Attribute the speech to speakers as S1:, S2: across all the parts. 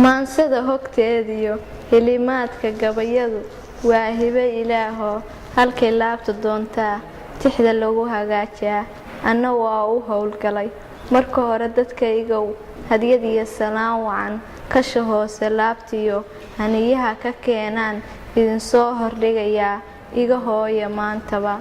S1: Maansada hogteediyo hilimaadka gabayadu waa hibe Ilaahoo halkay laabta doontaa tixda lagu hagaajaa. Anna waa u howlgalay. Marka hore dadkaygow, hadyad iyo salaan wacan kasha hoose laabtiyo haniyaha ka keenaan idinsoo hordhigayaa, iga hooya maantaba.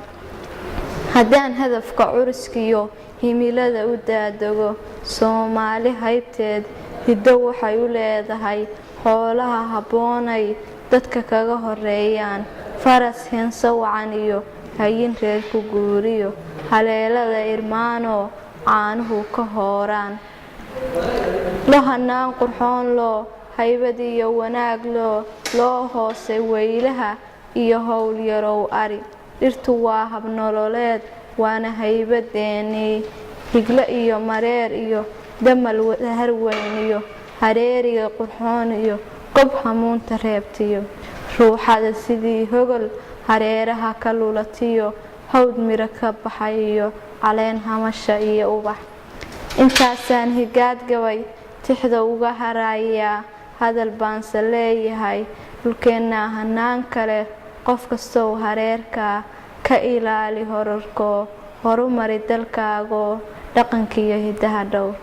S1: Haddaan hadafka curiskiyo himilada u daadego, Soomaali haybteed hiddo waxay u leedahay xoolaha habboonay dadka kaga horeeyaan: faras heenso wacan iyo hayin reer ku guuriyo, haleelada irmaanoo caanuhu ka hooraan, lo hanaan qurxoon loo haybad iyo wanaag loo hoosay weylaha iyo howl yarow ari. Dhirtu waa habnololeed, waana haybadeenii. Higlo iyo mareer iyo damal harweyn iyo hareeriga qurxoon iyo gob hamuunta reebtiyo, ruuxada sidii hogol hareeraha ka lulatiyo, hawd miro ka baxay iyo caleen hamasha iyo ubax. Intaasaan higaad gabay tixda uga harayaa, hadal baanse leeyahay: dhulkeennaa hanaan kale, qof kastow hareerkaa ka ilaali horarkoo, horumari dalkaagoo dhaqankiiyo hiddaha dhowr.